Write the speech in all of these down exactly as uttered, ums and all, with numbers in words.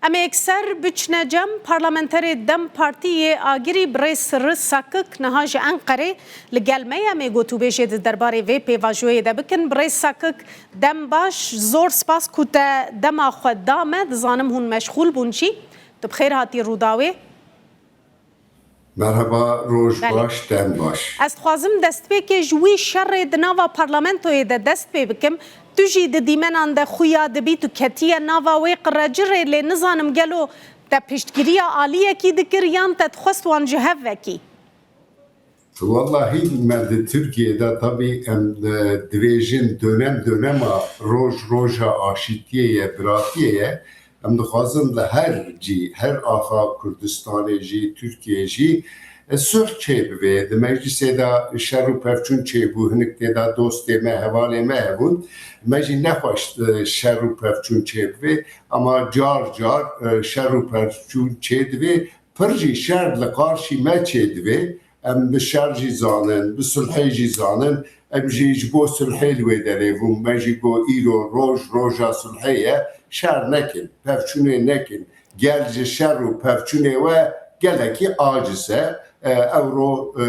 Em ê yekser biçine cem. Parlamenterê DEM Partî yê Agirî birêz Sirri Sakik niha ji Enqerê li gel me ye. Em ê gotûbêjê di derbarê vê pêvajoyê de bikin. Birêz Sakik, dem baş, zor spas ku te dema xwe da me. Dizanim hûn meşxûl bûn jî. Tu bi xêr hatî Rûdawê. Merhaba, roj Belê. baş, dem baş. Ez dixwazim destpêkê ji wî şerê di nava parlamentoyê de dest pê bikim. Tu jî di dîmenan de xuya dibî, tu ketiye nava wê qirrecirê, lê nizanim gelo te piştgiriya aliyekî dikir yan te dixwest wan ji hev vekî? Wallahî me di Tirkiyê de tabî em, e, dibêjin dönem dönema roj roja aşîtiyê ye, biratiyê ye. Em dixwazin li her cî, her axa Kurdistanê jî, Tirkiyê jî, e, sulh çêbibe. Di meclisê de şer û pevçûn çêbû, hinek tê de dostê me, hevalê me hebûn. Me jî nexwest, e, şer û pevçûn çêbibe, ama car car, e, şer û pevçûn çêdibe. Pir jî şer li qarşî me çêdibe. Em bi şer jî zanin, bi sulhê jî zanin. Em jî ji bo sulhê li wê derê bûn. Me jî got, îro roj, roja sulhê ye, şer nekin, pevçûnê nekin. Gel ji şer û pevçûnê we gelekî aciz e. E, ewro, e,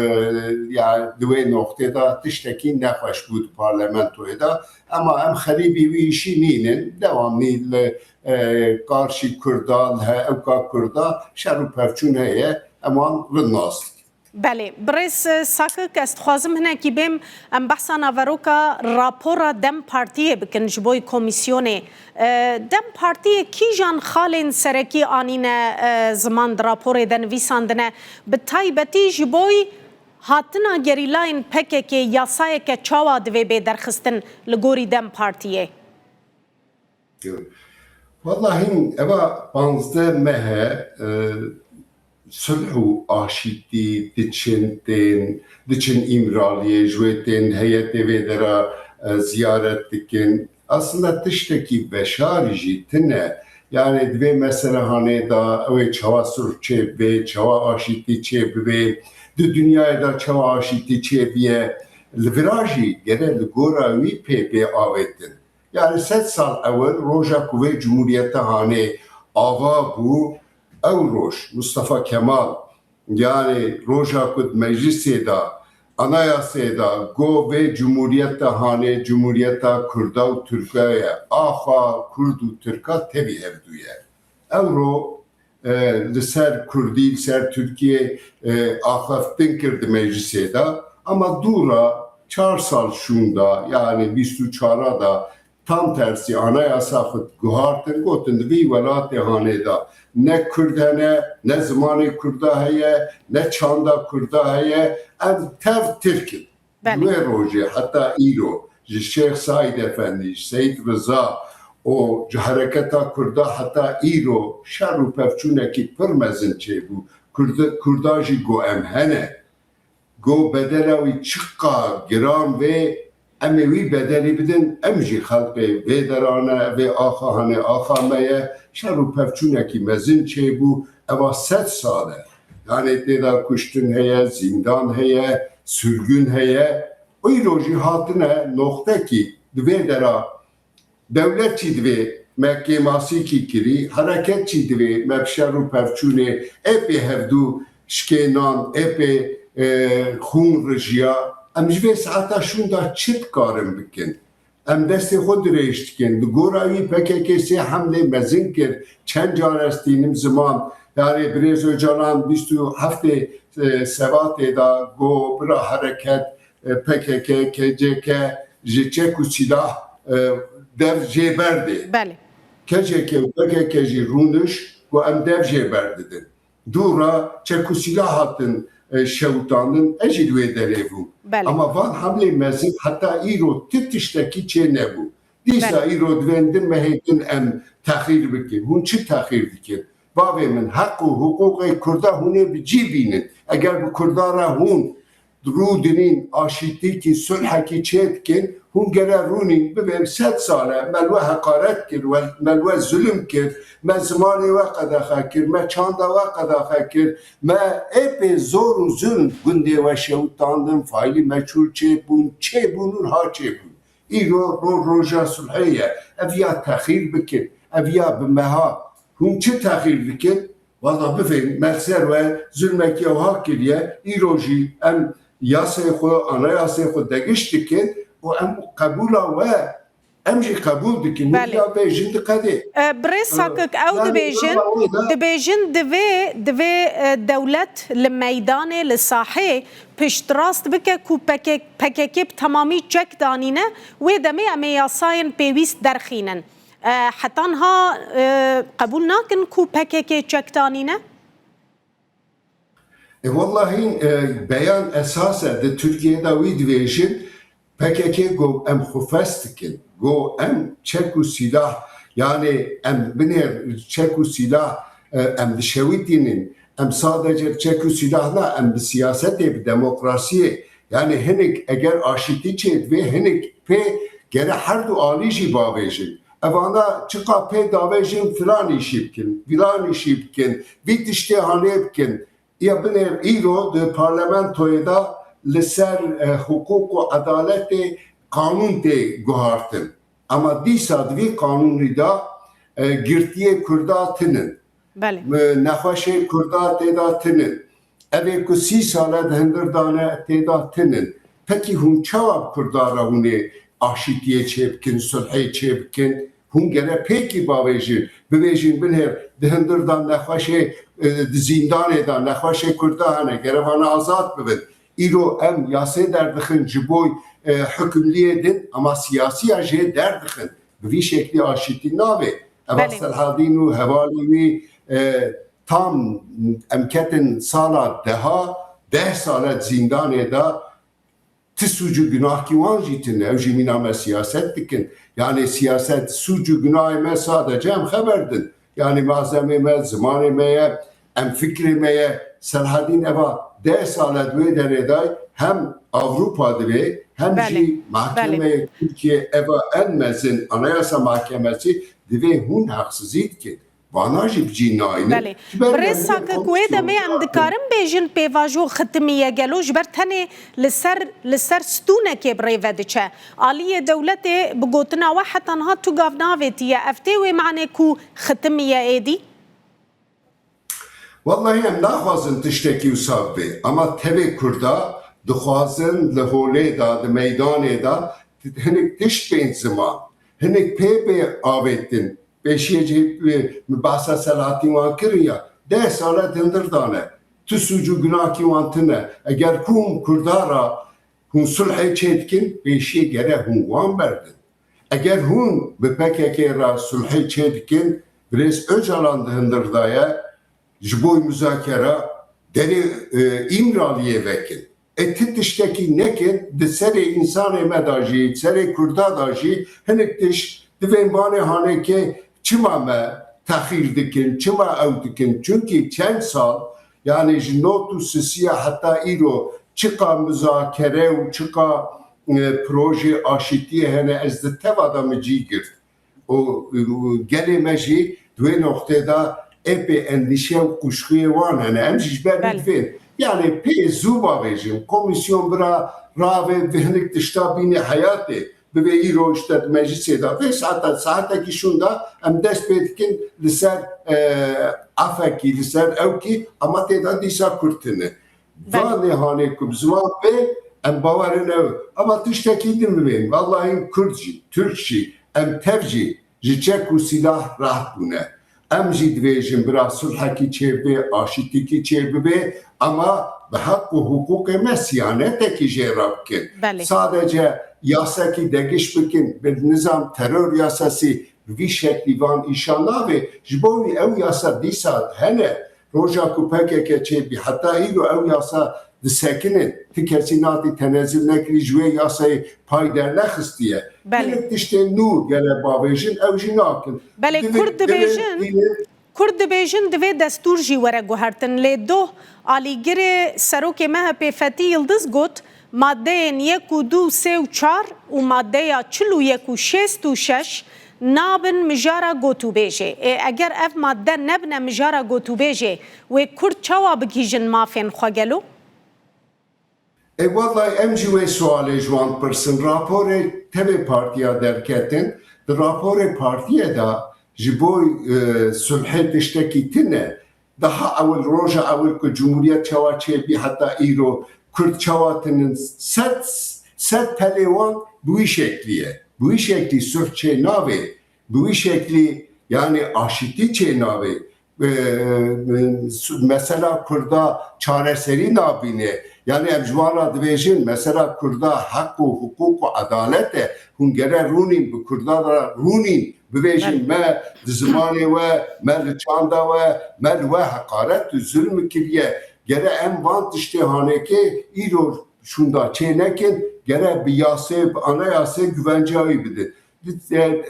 ya di wê noqtê de tiştekî nexweş bû di parlamentoyê de. Ema em xerîbî wî îşî nînin. Dewamî li, e, qarşî Kurda, li he-, ewka Kurda şer û pevçûn heye. Em wan rind nas dikin. Belê. Birêz Sakik, ez dixwazim hinekî bêm, em behsa naveroka rapora DEM Partiyê bikin ji bo komîsyonê. E, DEM Partiyê kîjan xalên serekî anîne, e, ziman di raporê de nivîsandine, bi taybetî ji bo hatina gerîlayên P K K yasayeke çawa divê bê derxistin li gorî DEM Partiyê? Wallahî eva panzdeh meh e, e, sulh û aşîtî diçin tên, diçin Îmraliyê, ji wê tên heyetê vê dera, e, ziyaret dikin. Aslında tiştekî veşarî jî tune. Yani di vê meselehanê de ew ê çawa sulh çêbibe, çawa aşîtî çêbibe, di dinyayê de çawa aşîtî çêbiye, li vira jî gere li gora wî pê bê avêtin. Yani sed sal ewil roja ku vê cumhuriyete hanê ava bû, ew roj Mustafa Kemal, yani roja ku di meclisê de, anayasê de go vê cumhuriyete hanê cumhuriyeta Kurda û Tirka ye, axa Kurd û Tirka tevî hevdû ye. Ewro, e, li ser Kurdî, li ser Tirkiyê, e, axaftin kir di meclisê de. Ama dû re çar sal şûnda, yani bîst û çar da tam tersî anayasa xwe guhartin, gotin di vî welatê hanê de ne Kurd hene, ne zimanê Kurda heye, ne çanda Kurda heye, em tev Tirk in. Belê. Di wê rojê heta îro ji Şêx Saîd Efendî, ji Seyîd Riza û ji hereketa Kurda heta îro şer û pevçûnekî pir mezin çêbû. Kurd-, Kurda jî got, em hene. Got, bedela wî çiqa giran vê, em ê wî bedelî bidin, em jî xelqê vê derane, vê axa hene, axa me ye, şer û pevçûnekî mezin çêbû, eva sed sal e. Yani tê de kuştin heye, zîndan heye, sürgün heye. Îro jî hatine noqtekî di vê dera dewlet çî divê me kêmasîkî kirî, hereket çî divê me bi şer û pevçûnê ê pê hevdû şikênan, ê pê, e, xûn rijiya. Em ji vê saeta şûnda çi dikarin bikin? Em destê xwe dirêj dikin. Di gora wî P K K sê hemlê mezin kir. Çend car ez tînim ziman, yarê birêz Ocalan bîst û heftê, e, Sebatê da go bira hereket, e, P K K, K C K ji çek û sîlah, e, dev jê berdê. Belê. K C K û P K K jî rûniş ku em dev jê berdidin. Dû re çek û sîlah hatin, e, şewitandin, ez jî li wê derê bûm. Belê. Ama van hemlê mezin heta îro ti tiştekî çê nebû. Dîsa Belê. îro divên di mehê din em texîr bikin. Hûn çi texîr dikin? Bavê min, heq û hiqûqê Kurda hûn ê bi cî bînin. Eger bi Kurda re hûn rûdinîn, aşîtîkî, sulhekî çêdikin, hûn gere rûnîn, bibêm sed sal e, me li we heqaret kir, we, me li we zulm kir, me zimanê we qedexe kir, me çanda we qedexe kir, me ê pê zor û zulm gundê we şewitandin, faîlî meçhûl çêbûn, çêbûn û niha çêbûn. Îro ro-, roja sulhê ye. Ev ya texîr bikin, ev ya bi meha Hûn çi texîr dikin? Wala bivên, me li ser we zulmekî ewha kiriye, îro jî em yasayê xwe, anayasayê xwe degiş dikin û em qebûla we, em jî qebûl dikin. Belê. Wî ya vê jin diqedê. E, birêz Sakik, ew yani dibêjin, wala wê de dibêjin divê, divê, e, dewlet li meydanê, li sahê piştrast bike ku P K K, P K K bi temamî çek danîne, wê demê em ê yasayên pêwîst derxînin. E, heta niha, e, qebûl nakin ku P K K çek danîne? E, wellahî, e, beyan esas e, di Tirkiyê de wî dibêjin, P K K got, em xwe fes dikin. Got, em çek û sîlah, yani em binêr çek û sîlah, e, em dişewitînin. Em sadece çek û sîlah ne, em bi siyasetê, bi demokrasiyê. Yani hinek eger aşitî çêdibe, hinek pê gere her du alî jî bavêjin. Evana çiqa pê davêjin filan îşî bikin, filan îşî bikin, vî tiştê hanê bikin. Ya binêr îro di parlamentoyê de li ser, e, hiqûq û edaletê qanûn tê guhartin. Ama dîsa di vî qanûnî de, e, girtiyê Kurda tinin. Belê. E, nexweşê Kurda tê de tinin. Evê ku sî sal e di hindir de ne tê de tinin. Pekî hûn çawa bi Kurda re hûn ê aşîtiyê çêbikin, sulhê çêbikin? Hûn gere pêkî bavêjin, bibêjin, binêr di hindir de nexweşê, e, di zîndanê de nexweşê Kurda hene, gere vana azad bibin. Îro em yasê derdixin ji bo, e, hukimliyê din, ama siyasiya jê derdixin. Bi vî şeklî aşîtî navê. Eva Belê. Selhadîn û hevalî wî, e, tam em ketin sala deha, deh sal e zîndanê de, ti sûc û gunahkî wan jî tine. Ew jî mîna me siyaset dikin. Yani siyaset, sûc û gunahê me sadece em xeber din. Yani malzemê me, zimanê me ye, em fikrê me ye. Selhadîn eva deh sal e di wê derê de hem Avrupa divê, hem Belê, jî belê. Mahkemeyê Tirkiye eva en mezin Anayasa Mahkemesi divê hûn heqsizî dikin. Vana jî bi cî nayne. Belê. Ji ber Birêz Sakik, wê demê em dikarin bêjin pêvajo xitimiye gelo, ji ber tenê li ser, li ser stûnekê bi rê ve diçe. Aliyê dewletê bi gotina we heta niha tu gav navêtiye. Ev tê wê manê ku xitimiye êdî? Wellahî em naxwazin tiştekî wisa bibe. Ama tevê Kurda dixwazin li holê de, di meydanê de hinek tişt bên ziman. Hinek pê bê avêtin. Pêşiyê jî, e, min behsa Selahattin wan kirin ya, deh sal e di hindir de ne. Tu sûc û gunahkî wan tine. Eger ku hûn Kurda re hûn sulhê çêdikin, pêşiyê gere hûn wan berdin. Eger hûn bi P K K re sulhê çêdikin, birêz Ocalan di hindir de ye, ji bo muzakera derê, e, Îmraliyê vekin. E, ti tiştekî nekin, di serê însanê me de jî, di serê Kurda de jî hinek tişt divên vanê hanê ke çima me texîr dikin, çima ew dikin? Çunkî çend sal, yani ji nod û sisiya heta îro çiqa muzakere û çiqa, e, projê aşîtiyê hene, ez di teva de min cî girt. Û, û gelê me jî di wê noqtê de epê endîşe û quşxiyê wan hene. Em jî ji ber Belê. Divên, yani pê zû bavêjin, komîsyon bira ravê bi hinek tişta bînê heyatê, bivê îro işte di meclisê de. Vê saeta, saetekî şûnda em dest pê dikin li ser, e, afekî, li ser ewkî, ama tê de dîsa kurtine. Belê. Vanê hanê ku bi ziman bê, em bawerin ew. Ama tiştekî din bibên. Wallahî Kurd jî, Tirk jî, em tev jî ji çek û sîlah rahat bûne. Em jî divêjin bira sulhekî çêbibe, aşîtîkî çêbibe, ama bi heq û hiqûqê me siyanetekî jê re bikin. Belê. Sadece yasekî degiş bikin, bi nizam teror yasası bi vî şeklî van îşa navê. Ji bo wî ew yasa dîsa hene. Roja ku P K K çêbî, heta îro ew yasa disekinin. Ti kesî natî tenezil nekirî, ji wê yasayê pay dernexistiye. Belê. Hinek tiştên nû gele bavêjin, ew jî nakin. Belê, Divê, Kurd divê dibêjin, dînin. Kurd dibêjin divê destûr jî were guhertin. Lê doh alîgirê serokê M H P Fetî Yildiz got, Madeyên yek û du, sê û çar û madeya çil û yek û şêst û şeş nabin mijara gotûbêjê. Ê, eger ev madde nebine mijara gotûbêjê, wê Kurd çawa bigihîjin mafên xwe gelo? Ê, wellahî em jî wê sualê ji wan pirsin. Raporê tevê partiya derketin. Di raporê partiyê de ji bo, e, sulhê tiştekî tune. Daha ewil, roja ewil ku Cumhuriyet çawa çêbî heta îro, Kurd çawa tinin, sed, sed pelê wan bi wî şeklî ye. Bi wî şeklî sulh çê navê. Bi wî şeklî, yani, aşitî çê navê. E, e, su-, mesela Kurda çareserî nabîne. Yani, em ji wan re dibêjin, mesela Kurda heq û hiqûq û edalet e. Hûn gere rûnîn, bi Kurda re rûnîn. Bibêjin, me di zimanê we, me li çanda we, me li we heqaret û zulm kiriye. Gere em van tiştê hanekê îro şûnda çê nekin, gere bi yasê, bi anayasê güvenceyê wî bidin. Di,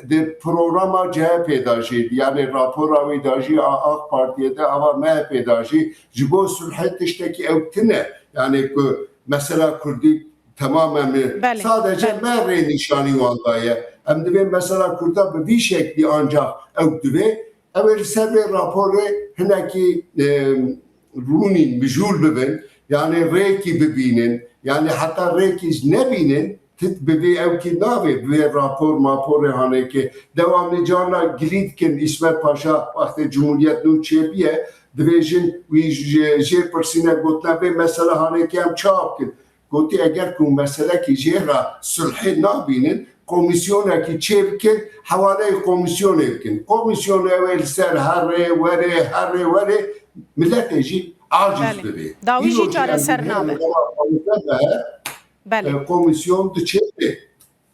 di programa C H P de jî, yani rapora wî de jî, A-, AK Partiye de, ava M H P de jî, ji bo sulhê tiştekî ew tune. Yani ku mesela Kurdî temamen mi, Belê, sadece belê. me rê nîşanî wan daye. Em divê mesela Kurda bi vî şeklî ancak ew divê, ew ê li ser vê raporê hinekî, e, rûnîn, mijûl bibin, yani rêkî bibînin, yani heta rêkî ji nebînin, tit bi vê ewkî navê, bi vê rapor maporê hanekê. Dewamlî carna gilî dikin, Îsmet Paşa wextê Cumhuriyet nû çêbûye, dibêjin wî jê, jê pirsîne, gotina vê mesele hanekê em çawa bikin? Gotî, eger ku meselekî jê re sulhê nabînin, komîsyonekî çê bikin, hewaleyê komîsyonê bikin. Komîsyonê ew ê li ser herê, werê, herê, werê, miletê jî aciz Belê. bibê. Dawî jî Îro jî çareser em nabe. dibînin, Belê. e, komîsyon diçe bê.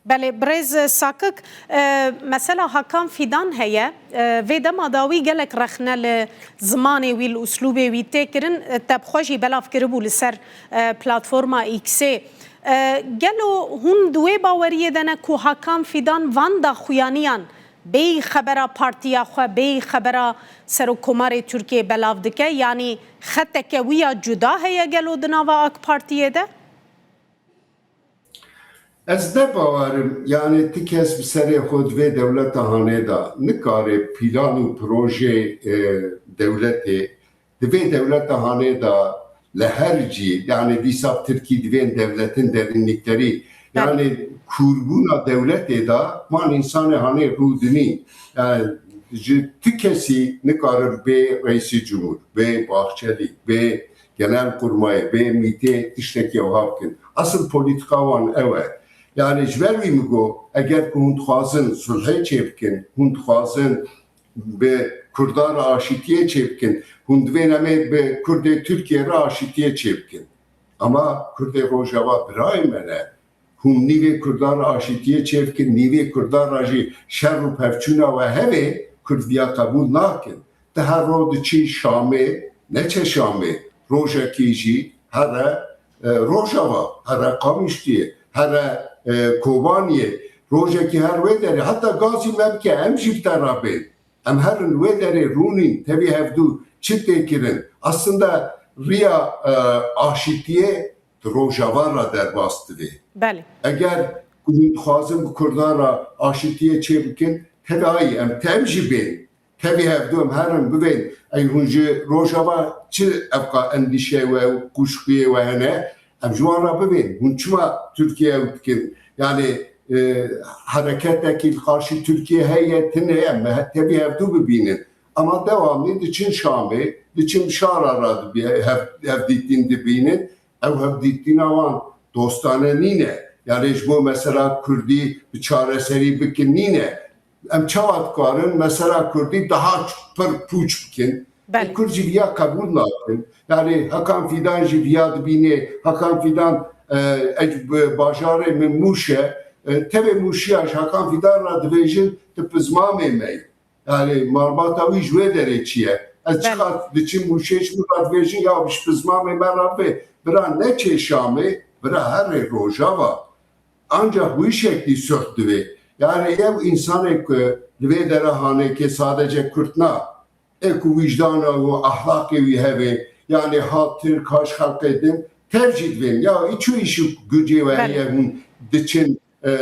Belê, birêz Sakik, e, mesela Hakan Fidan heye. E, vê dema dawî gelek rexne li zimanê wî, li uslûbê wî tê kirin. E, te bi xwe jî belav kiribû li ser, e, platforma X-ê. E, gelo hûn di wê baweriyê de ne ku Hakan Fidan van daxuyaniyan bêyî xebera partiya xwe, bêyî xebera Serokkomarê Tirkiyê belav dike? Yanî xeteke wî ya cuda heye gelo di nava AK Partiyê de? Ez ne bawer im, yani ti kes bi serê xwe di vê dewleta hanê de nikare plan û projê, e, dewletê, di vê dewleta hanê de li her cî, yani dîsa Tirkî divên devletin derinliklerî, Belê. yani kûrbûna dewletê de van însanê hanê rûdinî. Yani ji ti kesî nikarin bê Reîsî Cumhur, bê Bahçelî, bê Genelkurmayê, bê MÎT'ê tiştekî wiha bikin. Asil polîtika wan ew e. Yani ji ber wî min got, eger ku hûn dixwazin sulhê çê bikin, hûn dixwazin bi Kurdan re aşîtiyê çê bikin, hûn divên em ê bi Kurdê Tirkiye re aşîtiyê çê bikin. Ama Kurdê Rojava birayê me ne. Hûn nîvê Kurdan re aşîtiyê çê bikin, nîvê Kurdan re jî şer û pevçûna we hevê, Kurd viya qebûl nakin. Ti her roj diçî Şamê, neçe Şamê, rojekî jî here, e, Rojava, here Qamişliyê, here, e, Kobaniyê, rojekî her wê derê, heta gazî me bike, em jî bi te re bên. Em herin wê derê rûnîn, tevî hevdû çi tê kirin? Aslında riya, e, aşîtiyê di Rojava re derbas divê. Belê. Eger ku hûn dixwazin bi Kurdan re aşîtiyê çê bikin, tevayî em, te em jî bên. Tevî hevdû em herin bivên. Ey hûn ji Rojava çi evqa endîşeyê we û kuşkuyê we hene? Em ji wan re bivên. Hûn çima Tirkiye ew dikin? Yani, e, hereketekî li qarşî Tirkiye heye, tune ye, em he-, tevî hevdû bibînin. Ama dewamlî diçin Şamê, diçin şara re dibi-, hev-, hevdîtin dibînin. Ew hevdîtina wan dostane nîne. Yani ji bo mesela Kurdî bi çareserî bikin nîne. Em çawa dikarin mesela Kurdî daha pir pûç bikin? Belê. Kurd jî viya qebûl nakin. Yani Hakan Fidan jî viya dibîne. Hakan Fidan, e, ec-, bi bajarê min Mûş e. E, tevê Mûşiya ji Hakan Fidan re dibêjin, tu pizmamê me yî. Yani malbata wî ji wê derê çi ye? Ez Belê. çiqas diçim Mûşê ji min re dibêjin, ya ji pizmamê me re bê. Bira neçê Şamê, bira herê Rojava. Ancak wî şeklî suh divê. Yani ew însanê ku li vê dera hanekê sadece Kurd na, ê ku wijdana û ahlaqê wî hevê, yani ha Tirk, ha ji xelqê din, tev jî divên. Ya îço îşi gucê we Belê. heye hûn diçin, e, e,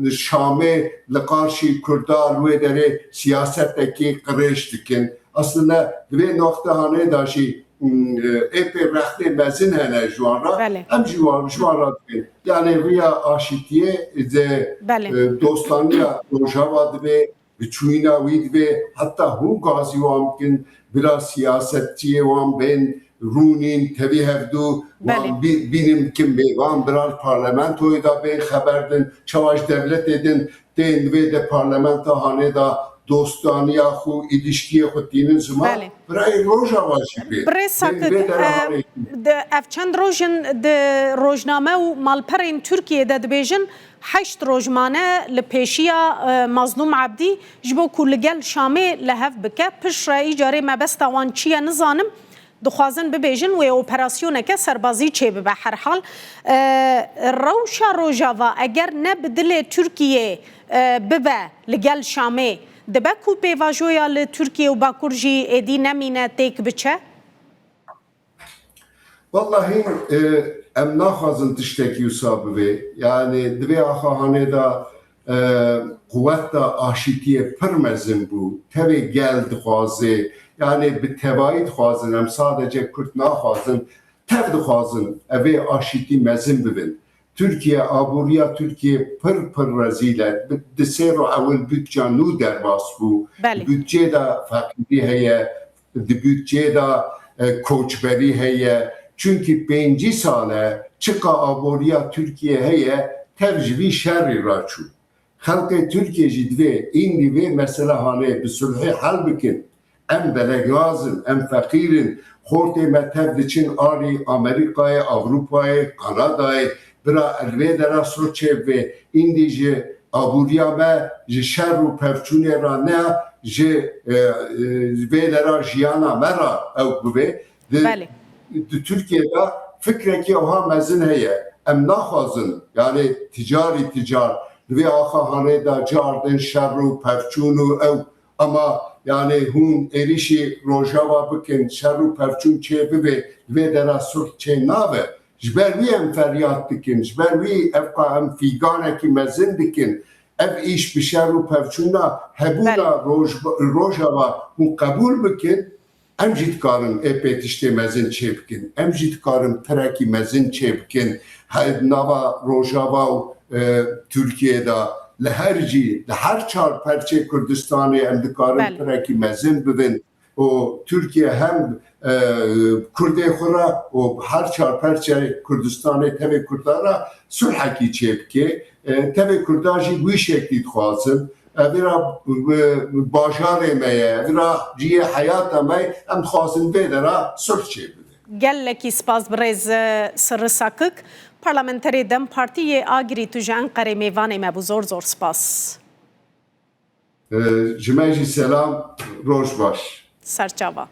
Şamê li qarşî Kurda li wê derê siyasetekî qirêj dikin. Aslında di vê noqtehanê de jî, m, e, ê pê rexnê mezin hene ji wan re. Belê. Em jî wan, ji wan re dibên. Yani riya aşîtiyê de, Belê. e, dostaniya Rojava divê, bi çûyîna wî divê heta hûn gazî wan bikin, bila siyasetçiyê wan bên rûnîn tevî hevdû, wan Belê. bî-, bînin bikin mêvan, bila li parlamentoyê de bên xeber din, çawa ji devletê din tên vê de parlamenta hanê de dostaniya xwe, îlişkiyê xwe tînin ziman, Belê. birayê Rojava jî bê. Birêz Sakik, vê e, derê hanê. Di, ev çend roj in di rojname û malperên Tirkiyê de dibêjin, heşt roj mane li pêşiya, e, Mazlûm Ebdî ji bo ku li gel Şamê li hev bike. Piştre îcarê mebesta wan çi ye nizanim, dixwazin bibêjin wê operasyoneke serbazî çêbibe herhal. E, rewşa Rojava eger ne bi dilê Tirkiyê, e, bibe li gel Şamê, dibe ku pêvajoya li Tirkiye û Bakur jî êdî nemîne têk biçe? Wellahî, e, em naxwazin tiştekî wisa bivê. Yani, di vê axa hanê de, e, quwet de aşîtiyê pir mezin bû. Tevê gel dixwazê. Yani, bi tevayî dixwazin. Em sadece Kurd naxwazin. Tev dixwazin. Ev ê aşîtî mezin bibin. Tirkiye, aboriya Tirkiye pir pir rezîl e. Bi-, di sê ro ewil budca nû derbas bû. Belê. Budcê de feqîrî heye, di budcê de, e, koçberî heye. Çunkî pêncî sal e, çiqa aboriya Tirkiye heye, tev ji vî şerî raçû. Xelkê Tirkiye jî divê îndî vê mesele hanê bi sulhê hel bikin. Em belegaz in, em feqîr in. Xortê me tev diçin alî Amerîkayê, Ewropayê, Kanadayê. Bira li vê dera sulh çêbivê. Îndî ji aboriya me, ji şer û pevçûnê re ne, ji, e, e, vê dera jiyana me re ew bivê. Di, Belê. di Tirkiye de fikrekî wiha mezin heye. Em naxwazin, yani ticarî ticar, di vê axa hanê de cardin şer û pevçûn û ew, ama yani hûn êrîşî Rojava bikin, şer û pevçûn çê bibe, di vê dera sulh çê nabe. Ji ber wî em feryad dikin, ji ber wî evqa em fîganekî mezin dikin. Ev îş bi şer û pevçûna hebûna Belê. Roj-, Rojava hûn qebûl bikin, em jî dikarin ê pê tiştê mezin çê bikin. Em jî dikarin pirekî mezin çê bikin. He, nava Rojava û, e, Tirkiye de li her cî, li her çar perçê Kurdistanê em dikarin Belê. pirekî mezin bibin. û Tirkiye hem, e, Kurdê xwe re û her çar perçeyê Kurdistanê tevê Kurdan re sulhekî çêbike. E, tevê Kurdan jî wî şeklî dixwazin. Evira, e, bajarê me ye, evira cihê heyata me ye, em dixwazin vê dera sulh çêbibe. Gelekî spas birêz, e, Sirri Sakik, parlamenterê dem Partî yê Agirî, tu ji Enqerê mêvanê me bû. Zor zor spas. E, ji me jî selam, roj baş. Serçava.